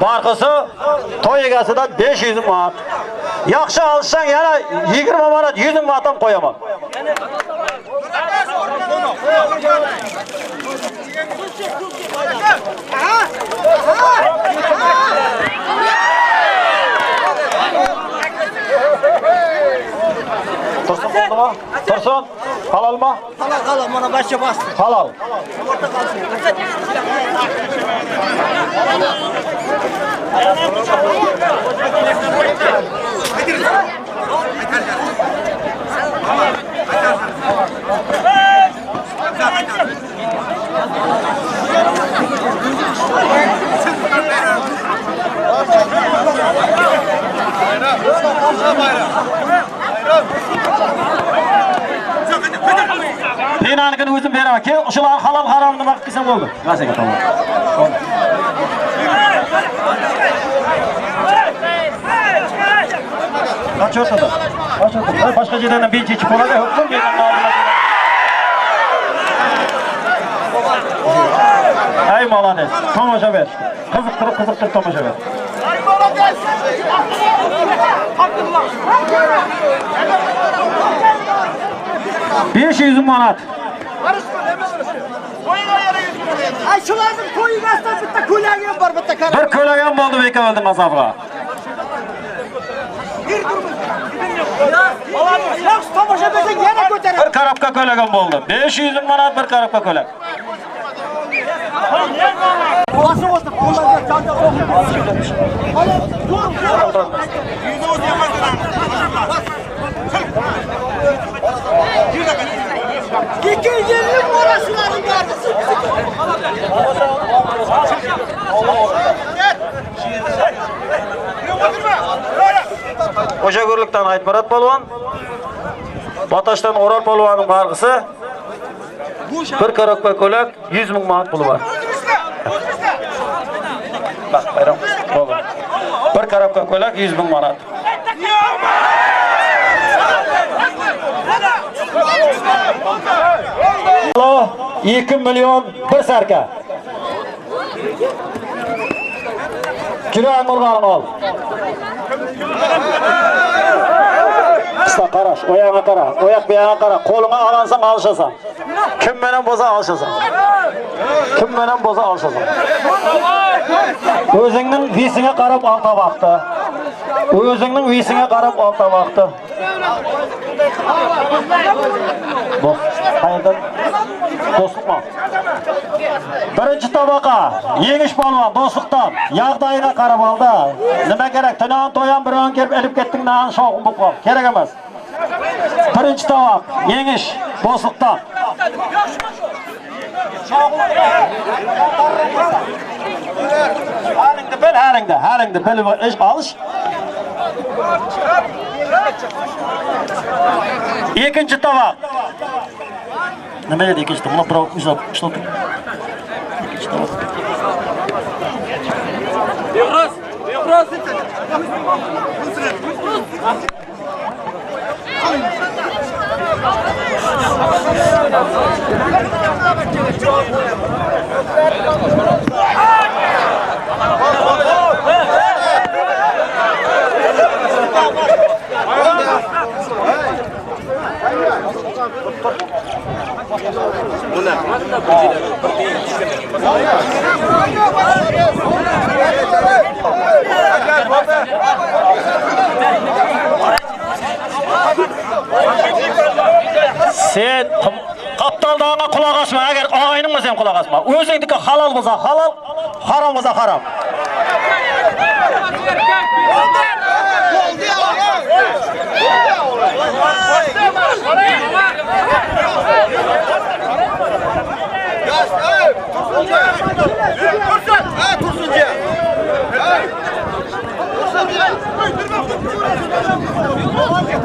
Barkysy toý egasidan 500 ming manat. Ýagşy alşsaň ýene 20 manat 100 ming manatam goýaman. Tursun boldumy? Tursun, halalmy? Halal halal mana başa bastı. Halal. Penanykini özüm beraman. Kel, şular halal haramyny bakyp gitseň boldy. Gaşyňa tamam. Kaç ortada? Kaç ortada? Başka yerden bir çeşit kolay yok mu? Ey malades, tomaşa ber. Kızıktırıp kızıktırıp tomaşa ber. 500 manat. Ay şularning to'yiga bitta ko'ylagi ham bor, bitta Bir ko'ylak ham bo'ldi Bekoveldiň azabına. Yaxshi tomosha bersang yana ko'taradi. Bir korobka ko'ylak ham bo'ldi. 500 manat bir korobka ko'ylak. Bosib o'tir, qo'llarga jonga Ikki yillik bola shularning gardisi. O'sha Aytmurat polvon, Botoshdan O'rol polvonning barg'isi. Bir korobka ko'ylak 100 ming manat puli bor. Bak bayram bo'ldi. Bir korobka ko'ylak 100 ming manat. Alo 2 million bir sarka. Kilo urganın ol. Qisqa qarash, o yoqqa qara, o yoq bu yoqqa qara. Qo'lingga olansang olishasan. Kim bilan bo'lsa olishasan. Kim bilan bo'lsa olishasan. O'zingning visingga qarab ol toboqni. O'zingning visingga qarab ol toboqni. Do'st, qayerdan? Do'stlikmi? Birinchi tobaqa Yengish polvon do'stlikdan yog'doyiga qarab oldi. Nima kerak? Tinon to'yan birovni kelib ilib ketding, nan shovqin bo'lib qoldi. Kerak emas. Birinchi toboq Yengish do'stlikdan. Halingni bil, halingni, halingni bilib ish olish. Ikkinchi toboq. Nima edi ikkinchi toboq? Birov ushlab ushlab tur. Ikkinchi toboq. Sen qaptaldagiga quloq osma, agar og'ayning bo'lsa ham quloq osma. O'zingniki halol bo'lsa halol, harom bo'lsa harom.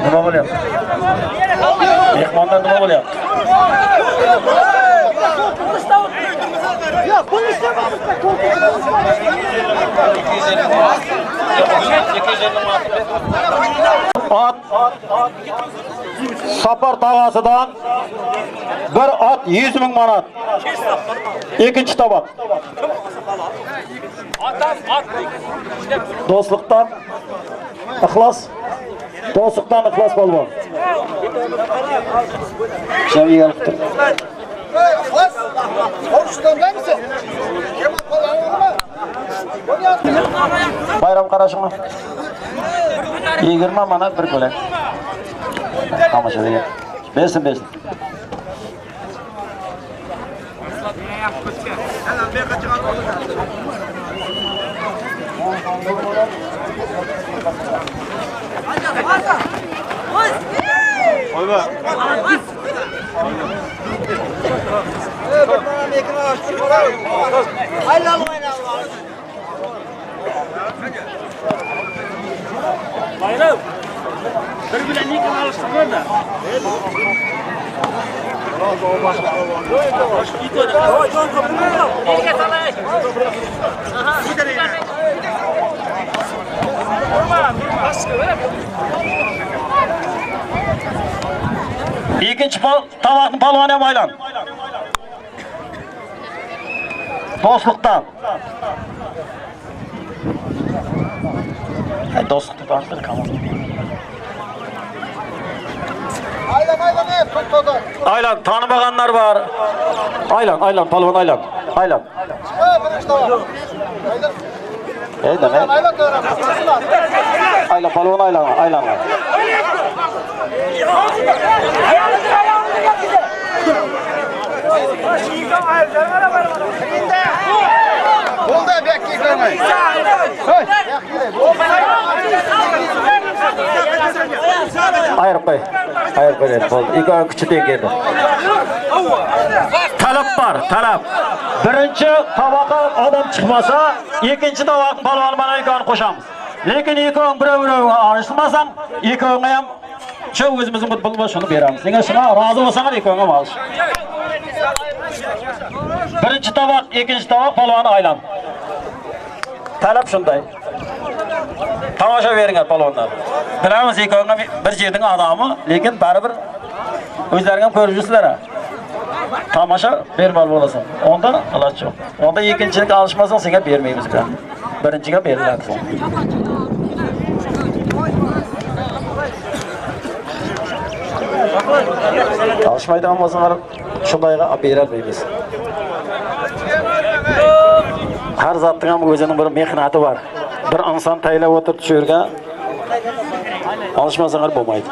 Nima bo'lyapti? Mehmonlar nima bo'lyapti? Yo'q, buni ishlamaymiz. Ot. Sapar tagasydan bir at 100 ming manat. Ikkinchi toboq. Do'stlikdan Ixlos. Do'stlikdan Ixlos polvon. Shuni yig'ilib tur. Ixlos, Qo'shishdan Bayram qarashingmi? 20 manat bir ko'lak. Tomosha degan. Bersin, bersin. Bayram. Bir bilan ikini alishtirma da. Ikkinchi toboqni polvon ham aylan. Do'stlikdan. Hay do'stlikni tanishtir, kamol. Aylan aylan ey, tut to'da. Aylan tanımaganlar var. Aylan, aylan polvon aylan. Aylan. Ha, birinchi toboq. Aylan. Ey, nima? Aylan to'g'ri. Aylan polvon aylan, aylan. Bo'ldi, bu yoqqa kirmay. Hey, Ayirib qo'y. Ayirib qo'y, bo'ldi. Ikkovi kuchi teng keldi. Talab bor, talab. Birinchi toboqqa odam chiqmasa, ikkinchi toboq polvon mana ikkovini qo'shamiz. Lekin ikkoving birov-birovga alishmasang, ikkovingga ham shu o'zimizning futbol bor, shuni beramiz. Senga shunga rozi bo'lsanglar ikkovingga olish. Birinchi toboq, ikkinchi toboq polvoni aylan. Talab shunday. Tomosha beringlar polvonlar. Bilamiz ikkovingga bir yerning odami, lekin baribir o'zlaring ham ko'rib yuribsizlar. Tomosha bermal bo'lasan. Onda iloj yo'q. Onda ikkinchilik alishmasang senga bermaymiz. Birinchiga beriladi. Alishmaydigan bo'lsalar shundayga olib berolmaymiz. Har zotning ham o'zining bir mehnati bor. Bir inson taylab o'tirib shu yerga alishmasanglar bo'lmaydi.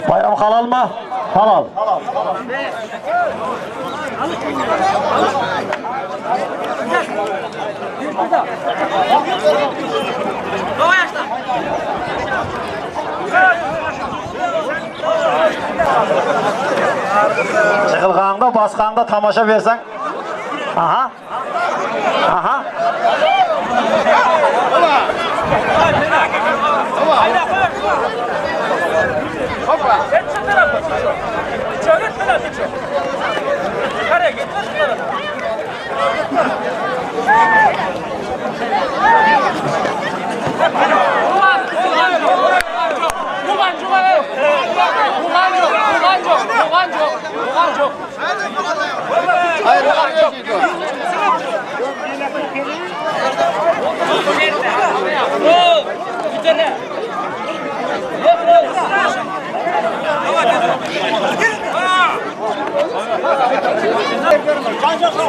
Bayram halolmi? Halol. Yig'ilganda, bosganda tomosha bersang. Aha. Aha.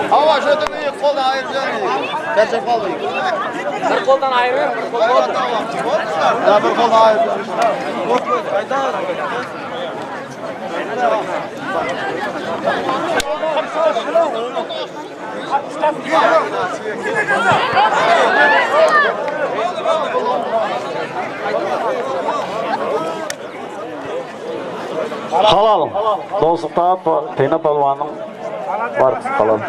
Hava shu qo'ldan ayirib Charchab qoldik. Bir qo'ldan ayirib, bir qo'ldan Ya bir qo'ldan ayirib. Halol. Do'stlikda Tena polvonning bor halol.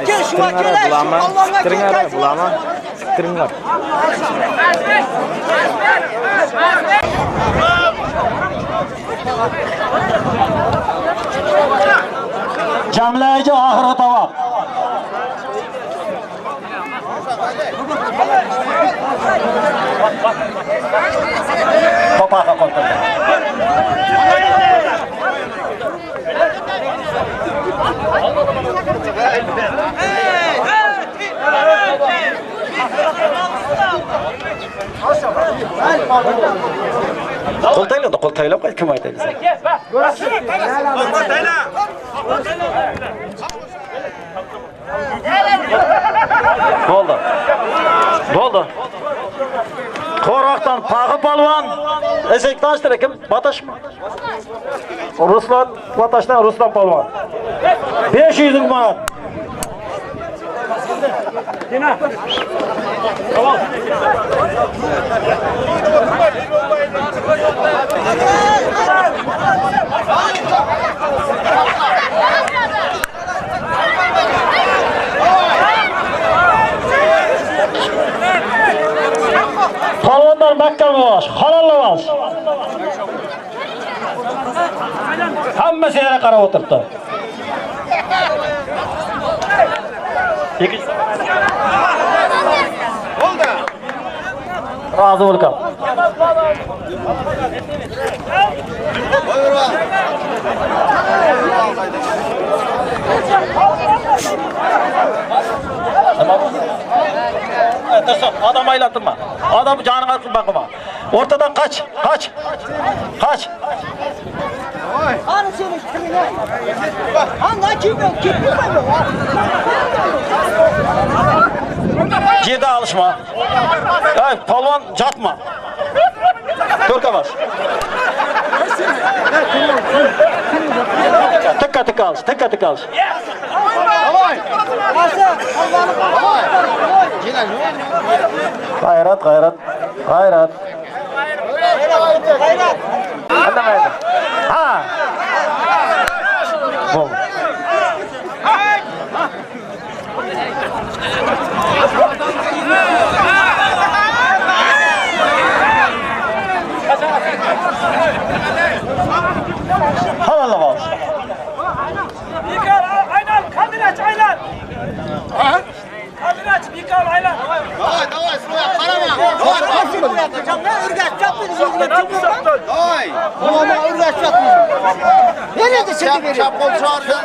Siktiringlar bulama, siktiringlar bulama, siktiringlar. Jamlaýjy ahyrky tabak. Topaka kolturdy. Qo'l tayladi, qo'l taylab qo'y, kim aytadi? Boldy. Boldy. Qorakdan Pagı palwan, Esek tanıştıra kim? Bataş mı? Ruslan, Bataşdan Ruslan palwan. 500 ming manat. Palwanlar mahkam yavaş, halal yavaş. Hammasi yana qarab o'tiribdi. Ikkinchi Rozi bo'lgan. Nima bu? Tursun, odam aylantirma. Odam jonini qurban qilma. O'rtadan qoch, qoch. Qoch. Hani senin kimine? Ha ne kimi? Kimi Жерде alışma. Ay, polvon jatma. To'rga bos. Tikka tikka olish, tikka tikka olish. G'ayrat, g'ayrat, g'ayrat. Indamaydi. Ha. Bo'ldi. Halal olish. Mikal aylan, kamera aç aylan. Kamera aç Mikal aylan. Давай, давай, строй, qarama. Давай, давай. Nerede şimdi Chap, veriyor? chap qo'l chiqargan.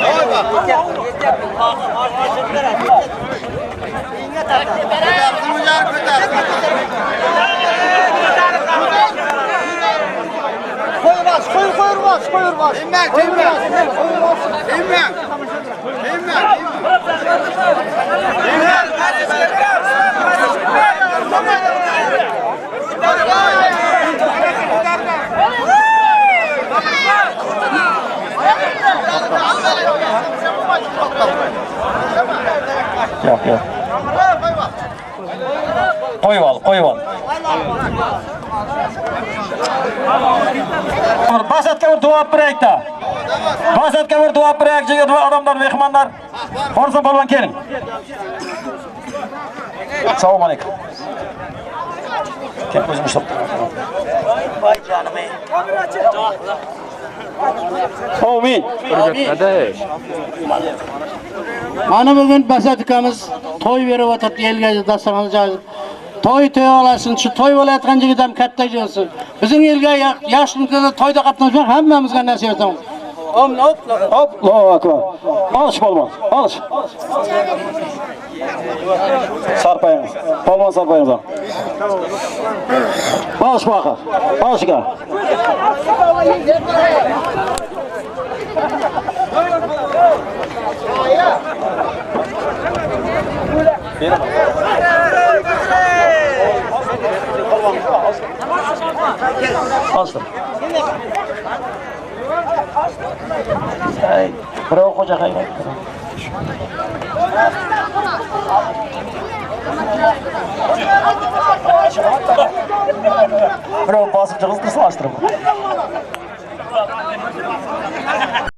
Давай, bak. Ko'tarsin, ular ko'tarsin. Koyurmaz, koyur koyurmaz, koyurmaz. Inmang, inmang. Inmang. Inmang, inmang. Yo'q, yo'q. Qo'yib ol, qo'yib ol. Basatga bir duo beraylik-da. Basatga bir duo beraylik, jigit va odamlar, mehmonlar. Xorazm polvon keling. Assalomu alaykum. Kel o'zim ushlab Voy jonim. Amin. Mana bugun Basat ukamiz to'y berib o'tiribdi elga dasturxon yozib. To'y to'y olasin, shu to'y bo'layotgan yigit ham katta bo'lsin. Bizning elga yaxshi kunlarda to'yda qatnashmak hammamizga nasib etsin. Hop, Allohu akbar. Olish polvon, olish. Sarpayimiz. Polvon sarpayimiz. Olish boqi. Olishga. Olishdir. Ay, birov xo'ja qayda. Birew basym jygyzdyr salşdyrma.